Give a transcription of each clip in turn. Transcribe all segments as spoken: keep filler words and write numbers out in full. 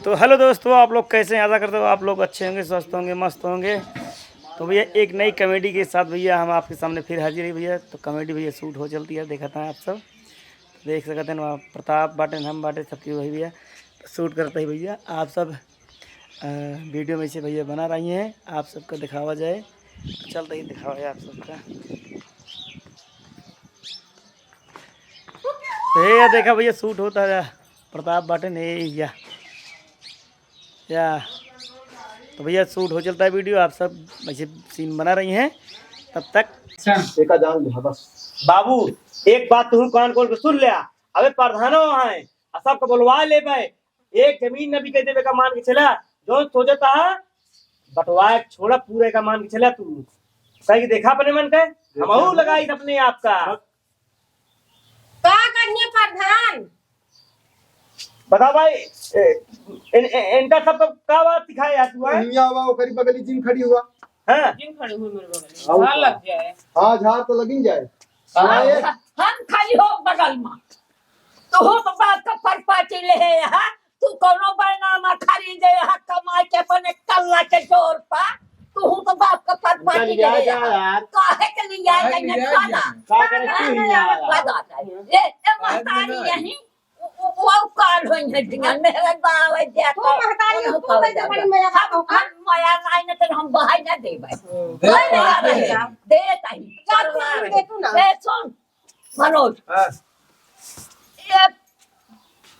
तो हेलो दोस्तों, आप लोग कैसे हैं? आशा करता हूँ आप लोग अच्छे होंगे, स्वस्थ होंगे, मस्त होंगे। तो भैया, एक नई कॉमेडी के साथ भैया हम आपके सामने फिर हाजिर है भैया। तो कॉमेडी भैया शूट हो चलती है, देखा था आप सब। तो देख सकते हैं वहाँ प्रताप बाटे, हम बाटे, सबकी वही भैया शूट करते ही भैया। आप सब अ, वीडियो में से भैया बना रही हैं, आप सबका दिखावा जाए। तो चलते ही दिखावा जाए आप सबका। तो ये देखा भैया, शूट होता है प्रताप बाटे ने, या या तो भैया, शूट हो चलता है वीडियो, आप सब ऐसे सीन बना रही हैं। तब तक एका जान लिहा बस। बाबू, एक बात तू कान खोल के सुन ले। अबे प्रधानो हैं, आ सबको बुलवा लेबे। एक जमीन न बिके देबे का मान के चला। जो सोचता है बंटवाए छोड़ा, पूरे का मान के चला तू। कहीं देखा अपने मन के, हमहू लगाई अपने आप का। का करिए प्रधान? बता भाई, ए, इन, इन, इनका सबको का बात सिखाए यार तू, हैं? हियाँ हुआ, ओकरी बगली जिन खड़ी हुआ। हैं? जिन खड़ी हुई मेरे बगल में। आओ झाड़ का? लग जाए। हाँ, झाड़ तो लगिन जाए। हाँ, हाँ, ये हम खड़ी हो बगल में। तू तो बाप का फरफाटी ले है यहाँ, तू कौनो बैनामा खरीदे यहाँ कमाई के अपने कल्ला के जोर पा, तू तो बाप का फरफाटी ले है यहाँ। काहे के लिए आए हैं खाना? का करे तू ही आया? बता दे। ये, ये महतारी यहीं, वो, वो, वो काल होई है ढिंगन में है बावे दे तू तो। महतारी हो, तू तो जबरन मया हम, हम मया नहीं न तो हम बहाई ना देबे। दे दे, दे। दे ताई। जा तू दे तू ना। ए, सुन, मनोज। हाँ। ये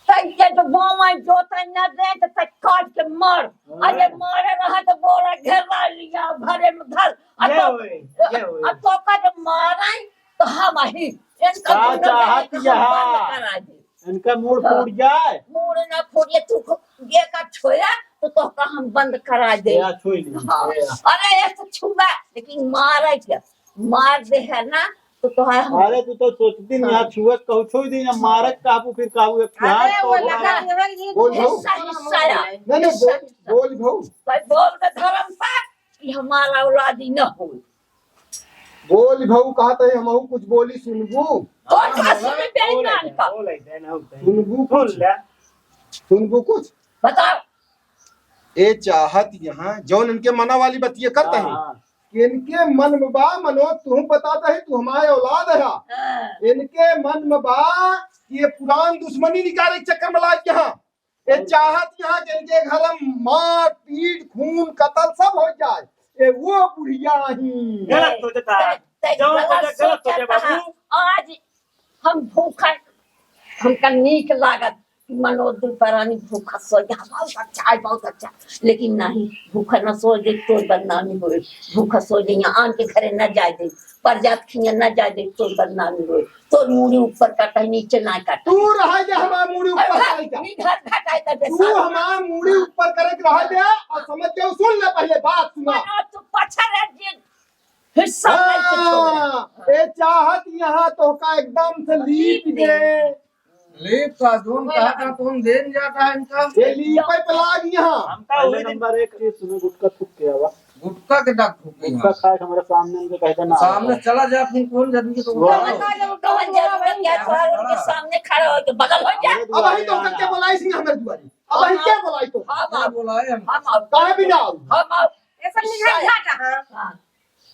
तै के तो बोवाई जोतै न दे, तो तै काट के मार। हाँ। अरे मारे रहा तो बोरा घेरा लिया, भरे में धर। अब ये तो, होए, ये होए। अब तो का जब माराई, तो हम ही। इनका का दोनों चाहत जने के हम यहाँ? बंद करा दे। इनका मूड़ हाँ। फूट जाए। मूड़ ना फूट, ये तू को, ये का छोया, तो तोहका हम बंद करा दे। या छुई नहीं। हाँ। या। अरे, ये तो छुआ, लेकिन मारे क्या? मार दे है ना, तो तोहार हम अरे, तू तो सोचती नहीं, हाँ। यहाँ छुअत कहू छोड़ दी, यहाँ मारत कहबू, फिर कहबू, एक अरे, हाथ वो तो लगा, यहाँ ये बोल भाऊ। हिस्सा, हिस्सा या। नहीं, नहीं, हिस्सा, बोल, हिस्सा। बोल भाऊ। भाई, बोल दे धर्म पर, कि हमारा औलादी न हो। बोल भाऊ, कहत है, हमहू कुछ बोली, सुनबू? कौन हाँ, सा बोला, सुने बेईमान बोला, का? बोला, देना होता है। सुनबू सुन कुछ? ले। सुनबू कुछ? बताओ। ए चाहत यहाँ, जौन इनके मना वाली बतिये करत हाँ, हैं, हाँ। कि इनके मन में बा, मनोज, तू बताता है, तू हमारे औलाद है। हाँ। इनके मन में बा कि ये पुरान दुश्मनी निकाले के चक्कर में लाग यहाँ। ये चाहत यहाँ जिनके घर में मार, पीट, खून, कत्ल सब हो जाए, ये वो बुढ़िया ही। गलत सोचता है। ते, ते जौन गलत सोचे, गलत सोचे सोचता है। बाबू। आज हम भूखा, हमका नीक लागत कि मनोज दुपहरानी भूखा सो गया, बहुत अच्छा है, बहुत अच्छा। लेकिन नहीं, भूखा न सो दे, तोर बदनामी होए। भूखा सो दे, यहाँ आन के घरे न जाए दे, परजात खिया न जाए दे, तोर बदनामी होए। तोर मूड़ी ऊपर काटा, नीचे ना काटा। तू रहा जा, हमार मूड़ी ऊपर अरे, काटा। नी घर घटाए कर दे, तू साथ में। हमार मूड़ी ऊपर करे के रहा जा, और समझ के सुन ले, पहले बात सुना। मनोज, तू पछा रह जे, हिस्सा नहीं कुछ हो रहा। हाँ, ये चाहत यहाँ तोहका एकदम से लीप दे। लीप का जोन कहा था, तुम देन जाता है इनका। ये लीप पे पलाग यहाँ। हमका पहले वही दिन नंबर एक चीज सुनो, गुटखा थूक के आवा। गुटखा के दाग थूक के गुटखा यहाँ। खाए के हमारे सामने इनके कह देना। सामने चला जा, फिर कौन जल्दी तो वो गुटखा कौन जरूरत क्या, तोहर उनके सामने खड़ा हो के बगल हो जा। हमारे अब वही तो दुआरे करके आना। बोलाई सी हमारे दुआरे। अब वही हाँ, क्या बोलाई तो? हाँ, हाँ, बोलाए हम। हाँ, हाँ। काहे भी ना आओ? हाँ, हाँ। ऐसा निकल जाता है। हाँ।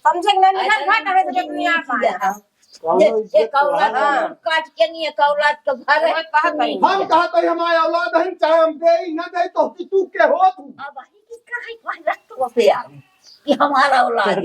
समझे कि नहीं, निकल भाग, हमें तो दुनिया पाया है। ये, ये कौलाद का मुंह काट के नहीं, ये कौलाद का घर है। हम कहते हैं, हमारे औलाद है, चाहे हम दे ही ना दे, तो तू के हो तू? अब वही किसका है, कोई रख तो से यार, कि हमारा औलाद है।